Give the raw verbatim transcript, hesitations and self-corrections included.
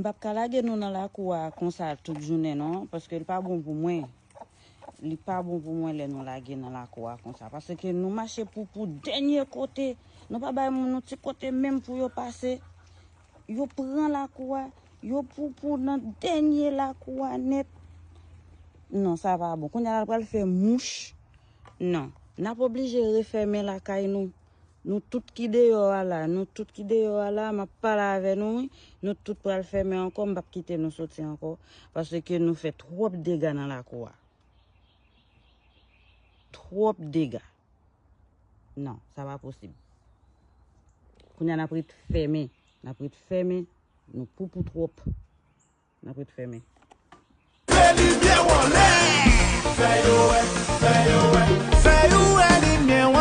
M p ap ka lage nou nan lakou a konsa tout jounen non, paske li pa bon pou mwen. Li pa bon pou mwen lè nou lage nan lakou a konsa. Paske nou mache pou, pou dènye kote. Nou pa bay moun nou ti kote menm pou yo pase. Yo pran lakou a. Yo pou, pou nan dènye lakou a nèt. Non, sa pa bon. Kounye a l pral fè mouch. Non. N ap oblije refèmen lakay nou. Nou tout ki deyò a la, nou tout ki deyò a la, m ap pale avè nou, wi. Nou tout pral fèmen ankò, m p ap kite nou soti ankò, paske nou fè twòp dega nan lakou a. Twòp dega. Non, sa pa posib. Kounye a n ap ret fèmen, n ap ret fèmen, nou poupou twòp. N ap ret fèmen. Fè limyè w anlè. Fè yo wè, fè yo wè. Fè yo wè limyè w